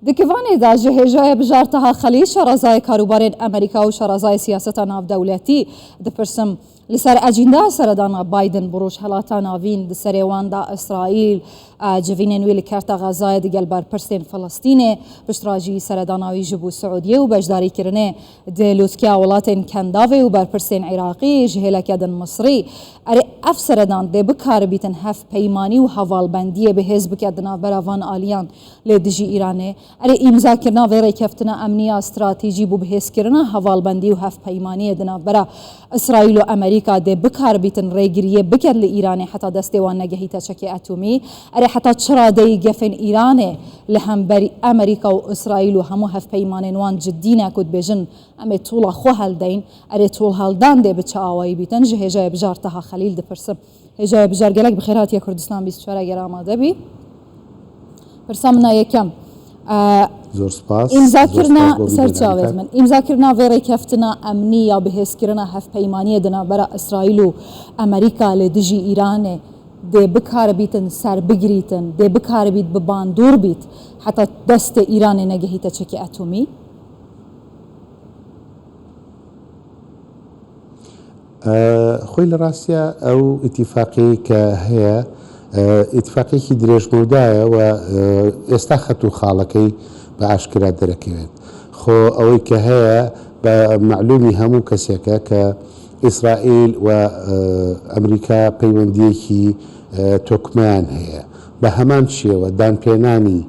Di kivanê de ji hêjayê Bijar Taha Xelîl şarezayê karûbarên Amerîka û şarezayê siyaseta navdewletî dipirsim. Li ser ecînda seredana Biden bi Rojhilata Navîn di serê wan de Îsraîl, civînên wî li Kerta Xezayê digel berpirsên Filistînê, piştra jî seredana wî ji bo Siûdiyê û beşdarîkirinê di lûtkeya welatên Kendavê û berpirsên Iraqî ji hêleke din Misrî. Erê ev seredan dê bikaribîtin hevpeymanî û hevalbendiyê bihêz bike di navbera van aliyan Lê dijî Îranê, erê îmzakirina vê rêkeftina emnî ya stratejî bo bihêzkirina hevalbendî û hevpeymaniyê di navbera Îsraîl û Amerîka dê bikaribîtin rêgiriyê biket li Îranê heta destê wan negehîte çekê etomî? Erê heta çi radeyî gefên Îranê li hemberî Amerîka û Îsraîl û hemû hevpeymanên wan cidî ne ku dibêjin em ê tola xwe hildeyn, erê tolhildan dê bi çi awayî bîtin? Ji hêjayê Bijar Taha Xelîl dipirsim. Hêjayê Bijar gelek bi xêr hatiye Kurdistan 24 eger amade bî. Pirsa min a yekem. Zor spas. Îmzakirina ser çavê min. Îmzakirina vê rêkeftina emnî ya bihêzkirina hevpeymaniyê di navbera Îsraîl û Amerîka li dijî Îranê dê bikaribîtin serbigirîtin, dê bikaribît bi bandor bît heta destê Îranê negehîte çekê etomî? خۆی لە ڕاستیا ئەو ئیتیفاقیەی کە هەیە ئیتفاقێکی درێژمەودایە و ئێستا خەت و خاڵەکەی بە ئاشکرا دەرەکەوێت. خۆ ئەوەی کە هەیە بە مەعلومی هەموو کەسێکە کە ئیسرائیل و ئەمریکا پەیوەندییەکی تۆکمەیان هەیە. بە هەمان شێوە دانپێنانی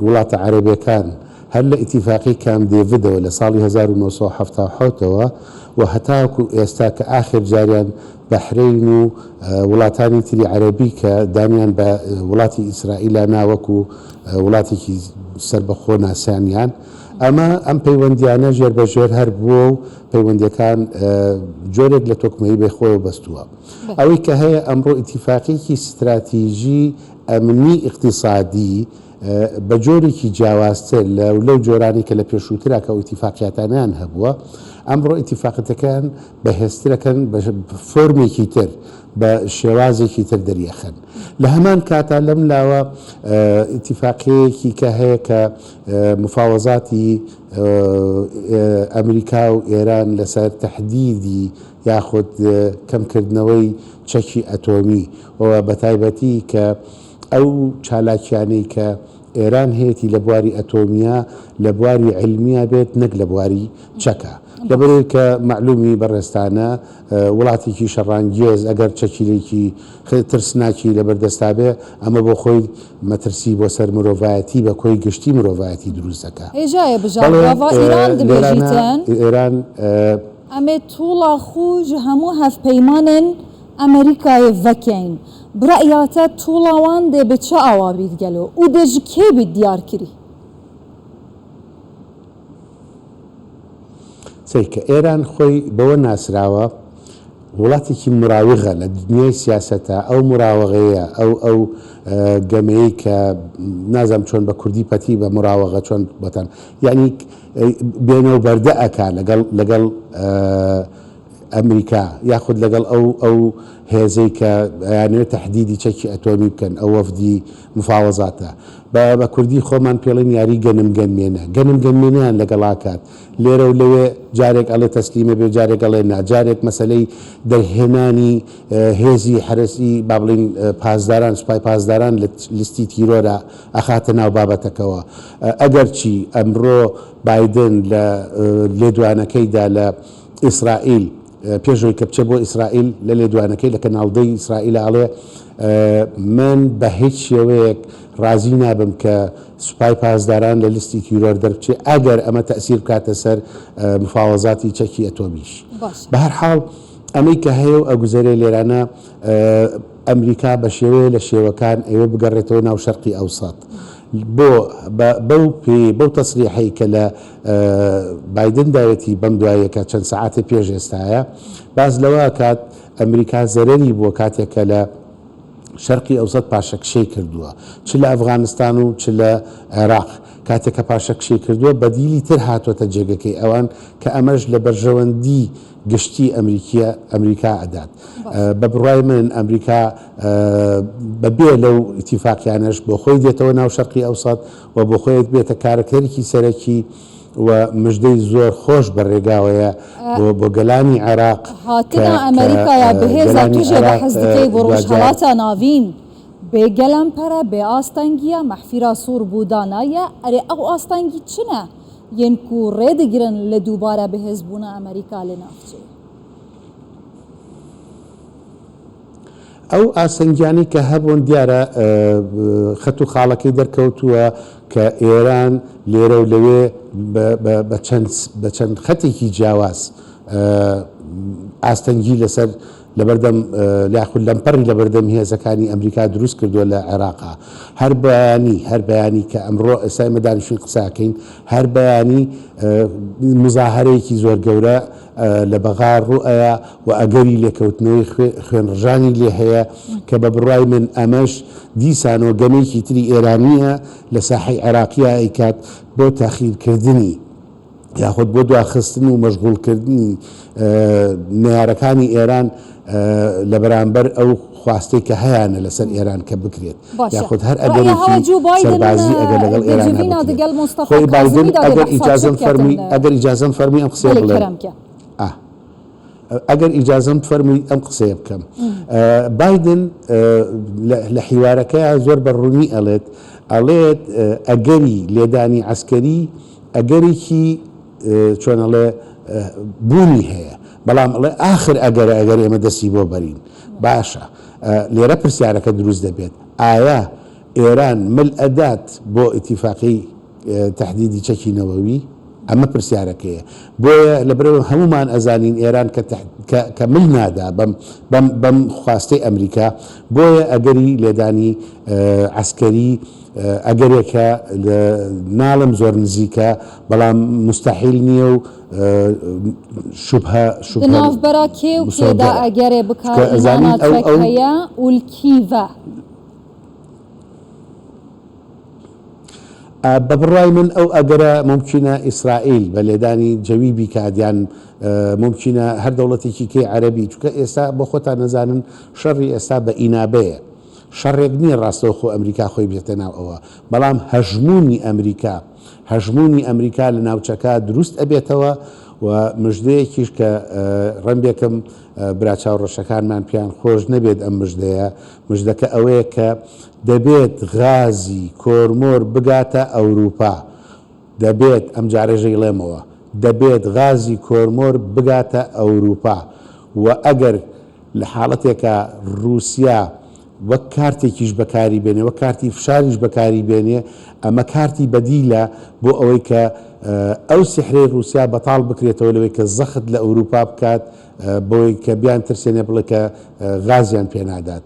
وڵاتە عەرەبیەکان هەر لە ئیتیفاقی کامپ دێڤدەوە لە ساڵی 1977 ەوە و هەتاوەکو ئێستا کە ئاخر جاریان بەحرەین و وڵاتانی تری عەرەبی کە دانیان بە وڵاتی ئیسرائیلا نا وەکو وڵاتێکی سەربەخۆ ناسانیان ئەمە ئەم پەیوەندیانە ژێر بە ژێر هەر بووە و پەیوەندیەکان جۆرێک لە تۆکمەیی بە خۆیەوە بەستووە. ئەوەی کە هەیە ئەمڕۆ ئیتیفاقیەکی ستراتیژی ئەمنی ئیقتیسادی بە جۆرێکی جیاوازتر لە لەو جۆرانەی کە لە پێشووترا کە ئەو ئیتیفاقیاتانەیان هەبووە، ئەمڕۆ ئیتیفاقەتەکەیان بەهێزترەکەن بە فۆرمێکی تر، بە شێوازێکی تر دەریەخەن. لە هەمان کاتا لەم لاوە ئیتیفاقیەیەکی کە هەیە کە مفاوەزاتی ئەمریکا و ئێران لەسەر تەهدیدی یاخود کەمکردنەوەی چەکی ئەتۆمی و بەتایبەتی کە ئەو چالاکیانەی کە ئێران هەیەتی لە بواری ئەتۆمیا لە بواری عیلمیا بێت نەک لە بواری چەکا. لەبەرئەوەی کە مەعلومی بەڕێزتانە وڵاتێکی شەڕانگێز ئەگەر چەکیلێکی ترسناکی لەبەر دەستا بێ ئەمە بۆ خۆی مەترسی بۆ سەر مرۆڤایەتی بە کۆی گشتی مرۆڤایەتی دروست دەکا. هێژایە بژار بەڵێ گاڤا ئیران لێرانە دبێژیتن. ئێران. ئەمێ توڵا خو ژ هەموو هەڤپەیمانێن ئەمریکایێ ڤەکەین. برە'یا te tola wan dê bi çi awa bît gelo û dê ji kê bît diyarkirî? سەیرکە ئێران خۆی بەوە ناسراوە وڵاتێکی مراوغە لە دنیای سیاسەتە ئەو مراوغەیە ئەو ئەو گەمەیەی کە نازانم چۆن بە کوردی پەتی بە مراوغە چۆن بۆتان یعنی بێنە و بەردە ئەکا لەگەڵ لەگەڵ ئەمریکا یاخود لەگەڵ ئەو ئەو هێزەی کە ئەیانەوێت تەهدیدی چەکی ئەتۆمی بکەن ئەو وەفدی مفاوەزاتە بە بە کوردی خۆمان پێڵێن یاری گەنم گەنمێنە گەنم گەنمێنەیان لەگەڵا کات لێرە و لەوێ جارێک ئەڵێ تەسلیمە بێ جارێک ئەڵێ نا جارێک مەسەلەی دەرهێنانی هێزی حەرەسی با بڵێین پاسداران سوپای پاسداران لە لیستی تیرۆرا ئەخاتە ناو بابەتەکەوە ئەگەرچی ئەمڕۆ بایدن لە لێدوانەکەیدا لە ئیسرائیل پێش ئەوەی کە بچێت بۆ ئیسرائیل لە لێدوانەکەی لە کەناڵ دەی ئیسرائیل ئەڵێ من بە هیچ شێوەیەک ڕازی نابم کە سوپای پاسداران لە لیستی تیرۆر دەربچێ ئەگەر ئەمە تەئسیر بکاتە سەر مفاوەزاتی چەکی ئەتۆمیش. بە هەر حاڵ ئەمەی کە هەیە و ئەگوزەرێ لێرانە ئەمریکا بە شێوەیە لە شێوەکان ئەیەوێ بگەڕێتەوە ناو شەرقی ئەوسەت بۆ بە بەو پێی بەو تەسریحەی کە لە بایدن داوێتی بەم دواییە کە چەند سەعاتێ پێش ئێستایە باس لەوە ئەکات ئەمریکا زەرەری بووە کاتێک کە لە. شەرقی ئەوسەت پاشەکشەی کردووە چ لە ئەفغانستان و چ لە عێراق، کاتێک کە پاشەکشەی کردووە بەدیلی تر هاتۆتە جێگەکەی ئەوان کە ئەمەش لە بەرژەوەندی گشتی ئەمریکیە ئەمریکا ئەدات. بە بڕوای من ئەمریکا بە بێ لەو ئیتیفاقیانەش بۆ خۆی دێتەوە ناو شەرقی ئەوسەت و بۆ خۆی بێتە کارەکتەرێکی سەرەکی و مژدەی زۆر خۆش بە ڕێگاوەیە بۆ بۆ گەلانی عێراق کە هاتنا کە ئەمریکایا بهێزا گەلانی توژێ عێراق بەحس دکەی بۆ دواجار. ڕۆژهەڵاتا ناڤین بێ گەلەم پەرە بێ ئاستەنگیە مەحفیرا سوور بوو دانایە ئەرێ ئەو ئاستەنگی چنە ین کو ڕێ دگرن لە دووبارە بەهێز بوونا ئەمریکا لە ناوچەیە. ئەو ئاسەنگیانەی کە هەبوون دیارە خەت و خاڵەکەی دەرکەوتووە کە ئێران لێرە و لەوێ بە چەند خەتێکی جیاواز ئاستەنگی لەسەر لەبەردەم یاخود لەمپەڕی لەبەردەم هێزەکانی ئەمریکا دروست کردووە لە عێراقا. هەر بەیانی هەر بەیانی کە ئەمڕۆ ئێستا ئێمە دانیشتوین قسە ئەکەین هەر بەیانی موزاهەرەیەکی زۆر گەورە لە بەغا ڕوو ئەیا و ئەگەری لێکەوتنەوەی خوێنڕژانی لێ هەیە کە بە بڕوای من ئەمەش دیسانەوە گەمەیەکی تری ئێرانییە لە ساحەی عێراقیا ئەیکات بۆ تەخیرکردنی یاخود بۆ دواخستن و مەشغوڵکردنی نەیارەکانی ئێران لە بەرامبەر ئەو خواستەی کە هەیانە لەسەر ئێران کە بکرێت باشە یاخود هەر ڕەئیە ئەگەرێکی هەوە جوو بایدن سەربازی ئەگەر لەگەڵ دە ئێرانە جڤینا بکرێت دگەل مستەفا خۆی بایدن کازمی دا دێ ئەگەر بەحسا چ ئیجازەم بکەتن فەرمووی ئەگەر ئیجازەم فەرمووی ئەم قسەیە بەلی بڵێم کەرەم کە. ئا ئەگەر ئیجازەم فەرمووی ئەم قسەیە بکەم بایدن لە حیوارەکەیا زۆر بە ڕوونی ئەڵێت ئەڵێت ئەگەری لێدانی عەسکەری ئەگەرێکی چۆن ئەڵێ بوونی هەیە بەڵام ئەڵێ ئاخر ئەگەرە ئەگەر ئێمە دەستی بۆ بەرین باشە لێرە پرسیارەکە دروست دەبێت ئایا ئێران مل ئەدات بۆ ئیتیفاقی تەهدیدی چەکی نەوەوی؟ ئەمە پرسیارەکەیە. بۆیە لەبەرئەوە هەموومان ئەزانین ئێران کە کە کە مل نادا بەم بەم بەم خواستەی ئەمریکا، بۆیە ئەگەری لێدانی عەسکەری ئەگەرێکە ناڵێم زۆر نزیکە، بەڵام موستەحیل نییە و شوبهە Di شوبهە navbera kê û kê de مسۆگەرە. egerê چونکە ئەزانین bikarinana ئەو çek ئەو heye û li kî ve? بە بڕوای من ئەو ئەگەرە مومکینە ئیسرائیل بە لێدانی جەوی بیکات یان مومکینە هەر دەوڵەتێکی کەی عەرەبی چونکە ئێستا بۆ خۆتان نەزانن شەڕی ئێستا بە ئینابەیە شەڕێک نییە ڕاستەوخۆ ئەمریکا خۆی بێتە ناو ئەوە بەڵام هەژموونی ئەمریکا هەژموونی ئەمریکا لە ناوچەکە دروست ئەبێتەوە و مژدەیەکیش کە ڕەنبێکم برا چاوڕەشەکانمان پێیان خۆش نەبێت ئەم مژدەیە مژدەکە ئەوەیە کە دەبێت غازی کۆرمۆر بگاتە ئەوروپا. دەبێت، ئەمجارەش ئەیڵێمەوە، دەبێت غازی کۆرمۆر بگاتە ئەوروپا و ئەگەر لە حاڵەتێکا رووسیا وەک کارتێکیش بەکاری بێنێ، وەک کارتی فشاریش بەکاری بێنێ، ئەمە کارتی بەدیلە بۆ ئەوەی کە ئەو سیحرەی رووسیا بەتاڵ بکرێتەوە لەوەی کە زەخت لە ئەوروپا بکات بۆی کە بیانترسێنێ بڵێ کە غازیان پێ نادات.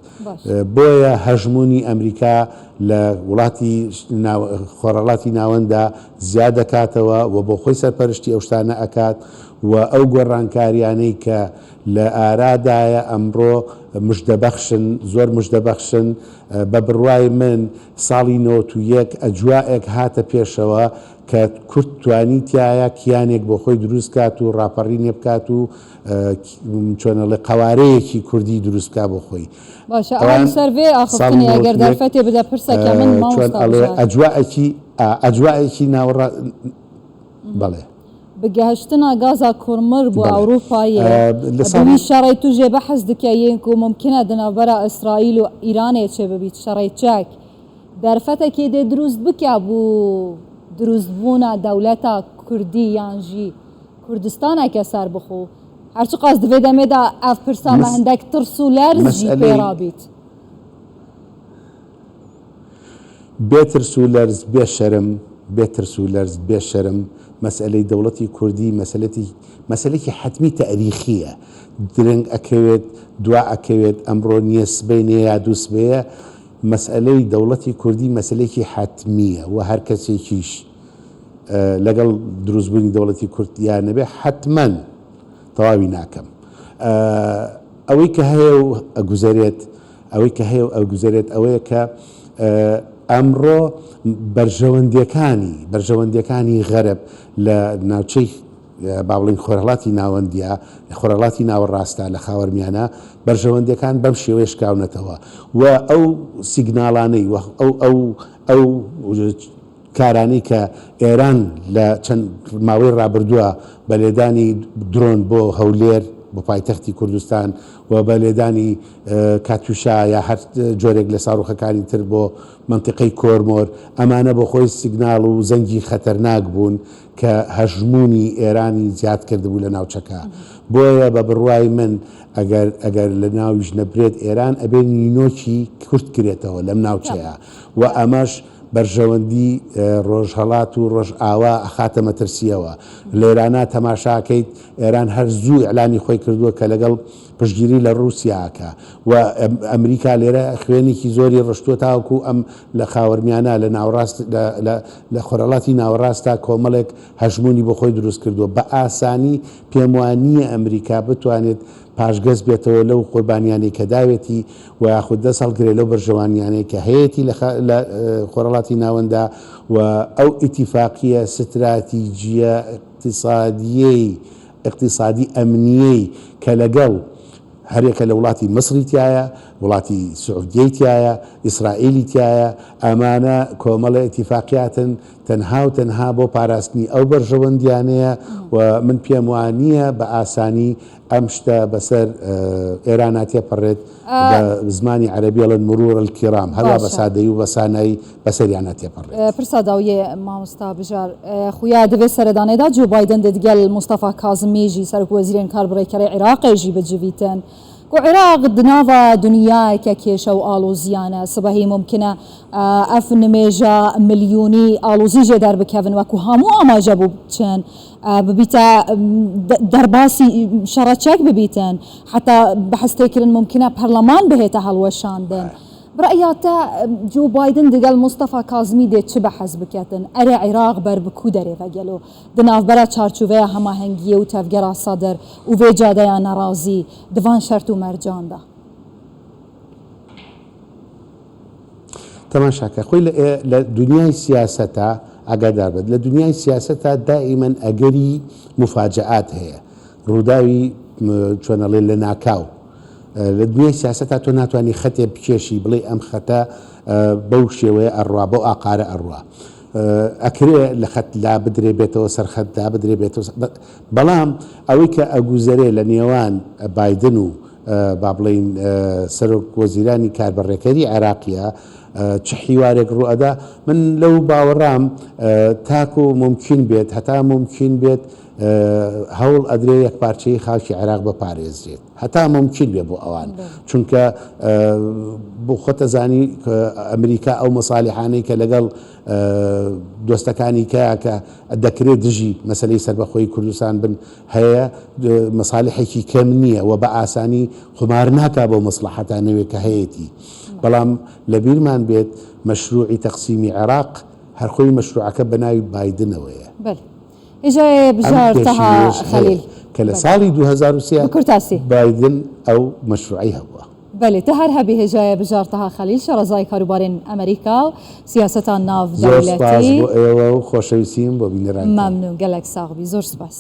بۆیە هەژموونی ئەمریکا لە وڵاتی خۆرهەڵاتی ناوەنددا زیاد دەکاتەوە و بۆ خۆی سەرپەرشتی ئەو شتانە ئەکات و ئەو گۆڕانکاریانەی کە لە ئارادایە ئەمڕۆ مژدەبەخشن، زۆر مژدەبەخشن. بە بڕوای من ساڵی 91 ئەجوائێک هاتە پێشەوە کە کورد توانی تیایا کیانێک بۆ خۆی دروست کات و ڕاپەڕینێ بکات و چۆن ئەڵێ قەوارەیەکی کوردی دروست بکا بۆ خۆی. باشە ئەوە ئەوان لەسەر ڤێ ساڵی ئاخفتنێ ئەگەر 91 دەرفەتێ بدە پرسەکە من چۆن مامۆستا ئەڵێ بژار. ئەجوائەکی ئەجوائێکی ناوەڕا بەڵێ. بگەهشتنا گازا کورمر بۆ بەڵێ ئەوروپایێ لە بە ساڵی. وی شەڕەی توژێ بەحس دکە yên ku mumkine di navbera Îsraîl û Îranê çêbibît şerê çek Derfetekê dê dirûst bike bo dirûstbûna dewleta kurdî yan jî Kurdistaneke serbixwe. Her çiqas di vê demê de ev pirsa me hindek tirs û lerz jî pê Meseleyê re bît. Bê tirs û lerz, bê şerm, bê tirs û lerz, bê şerm، مەسئەلەی دەوڵەتی کوردی مەسەلەتی مەسەلەیەکی حەتمی تەئریخییە. درەنگ ئەکەوێت، دوا ئەکەوێت، ئەمڕۆ نییە سبەینێ یا دووسبەیە، مەسئەلەی دەوڵەتی کوردی مەسەلەیەکی حەتمییە و هەر کەسێکیش لەگەڵ دروستبوونی دەوڵەتی کورد یا نەبێ حەتمەن تەواوی ناکەم. ئەوەی کە هەیە و ئەگوزەرێت ئەوەی کە هەیە و ئەگوزەرێت ئەوەیە کە ئەمڕۆ بەرژەوەندیەکانی بەرژەوەندیەکانی غەرب لە ناوچەی با بڵێین خۆرهەڵاتی ناوەندیا خۆرهەڵاتی ناوەڕاستە لە خاوەرمیانە بەرژەوەندیەکان بەم شێوەیە شکاونەتەوە و ئەو سیگناڵانەی و ئەو ئەو ئەو کارانەی کە ئێران لە چەند ماوەی ڕابردووە بە لێدانی درۆن بۆ هەولێر بۆ پایتەختی کوردستان و بە لێدانی کاتیوشا یا هەر جۆرێک لە ساروخەکانی تر بۆ مەنتیقەی کۆرمۆر ئەمانە بۆ خۆی سیگناڵ و زەنگی خەتەرناک بوون کە هەژموونی ئێرانی زیاد کردبوو لە ناوچەکە. بۆیە بە بڕوای من ئەگەر ئەگەر لە ناویش نەبرێت ئێران ئەبێ نینۆکی کورت کرێتەوە لەم ناوچەیە و ئەمەش بەرژەوەندی ڕۆژهەڵات و ڕۆژئاوا ئەخاتە مەترسییەوە. لێرانە تەماشاکەیت ئێران هەر زوو ئیعلانی خۆی کردووە کە لەگەڵ پشتگیری لە ڕووسیا ئەکا و ئەمریکا لێرە خوێنێکی زۆری ڕشتووە تاوەکو ئەم لە خاوەرمیانە لە ناوەڕاست لە لە لە خۆرهەڵاتی ناوەڕاستا کۆمەڵێک هەژموونی بۆ خۆی دروست کردووە. بە ئاسانی پێم وا نییە ئەمریکا بتوانێت پاشگەز بێتەوە لەو قوربانیانەی کە داوێتی و یاخود دەست هەڵگرێت لەو بەرژەوانیانەی کە هەیەتی لە لە خۆرهەڵاتی ناوەندا و ئەو ئیتیفاقییە ستراتیجییە ئیقتیسادییەی ئیقتیسادی ئەمنییەی کە لەگەڵ هەریەکە لە وڵاتی میسری تیایە، وڵاتی سعودیەی تیایە، ئیسرائیلی تیایە، ئەمانە کۆمەڵێ ئیتیفاقیاتن تەنها و تەنها بۆ پاراستنی ئەو بەرژەوەندیانەیە و من پێم وانییە بە ئاسانی ئەم شتە بەسەر ئێرانا تێپەڕێت، بە زمانی عەرەبی ئەڵێن مرور الکرام، هەروا بە سادەیی و بە سانایی بەسەریانا تێپەڕێت. پرسا داویێ مامۆستا بژار خویا دڤێ سەردانێدا جۆ بایدن دگەل مستەفا کازمی ژی سەرۆک وەزیرێن کاربڕێکەرێ عیراقێ ژی بجڤیتن کو عیراق دناڤا دنیایکە کێشە و ئاڵۆزیانە سبەهی مومکنە ئەف نمێژا ملیونی ئاڵۆزی ژێ دەربکەڤن وەکو هەموو ئاماژە بوو بچن ببیتە دەرباسی شەڕە چەک ببیتن حەتا بەحس تێکرن مومکنە پەرلەمان بهێتە هەڵوەشاندن. برەئیا تە جۆ بایدن دگەل مستەفا کازمی دێ چ بەحس بکەتن؟ ئەرێ عیراق بەر bi کو دەرێ ڤە گەلۆ د ناڤبەرا چارچوڤەیا هەماهەنگیێ و تەڤگەرا سەدر و ڤێ جادەیا نەڕازی د ڤان شەرت و مەرجان دا؟ تەماشاکە خۆی لە لە دونیای سیاسەتا ئاگادار بە لە دونیای سیاسەتا دائیمەن ئەگەری موفاجەئات هەیە ڕووداوی چۆن ئەڵێ لەناکاو لە دنیای سیاسەتا تۆ ناتوانی خەتێ بکێشی بڵێی ئەم خەتە بەو شێوەیە ئەڕوا بەو ئاقارە ئەڕوا ئەکرێ لە خەت لا بدرێ بێتەوە سەر خەت لا بدرێ بێتەوە بەڵام ئەوەی کە ئەگوزەرێ لە نێوان بایدن و با بڵێین سەرۆک وەزیرانی کاربەڕێکەری عێراقیە چ حیوارێک ڕوئەدا من لەو باوەڕام تاکو مومکین بێت هەتا مومکین بێت هەوڵ ئەدرێ یەکپارچەیی خاکی عێراق بپارێزرێت هەتا مومکین بێ بۆ ئەوان چونکە بۆ خۆت ئەزانی ئەمریکا ئەو مەسالیحانەی کە لەگەڵ دۆستەکانی کە کە دەکرێت دژی مەسەلەی سەربەخۆیی کوردستان بن هەیە مەسالیحێکی کەم نییە و بە ئاسانی قومار ناکا بەو مەسڵەحەتانەوێ کە هەیەتی بەڵام لەبیرمان بێت مەشروعی تەقسیمی عێراق هەر خۆی مەشروعەکە بە ناوی بایدنەوەیە. بەلێ. هێژایێ ئەم بژار تەها پێشینەیەش هەیە خەلیل. کە لە بەلێ. ساڵی 2003 بە کورتاسی. بایدن ئەو مەشروعەی هەبووە. بەلێ تە هەر هەبی هێژایێ بژار تەها خەلیل شارەزای کاروبارێن ئەمریکا و سیاسەتا ناڤ زۆر سپاس دەولەتی. بۆ ئێوە و خۆشەویستیم بۆ بینەرانتان. مەمنوون گەلەک ساغ بی زۆر سپاس.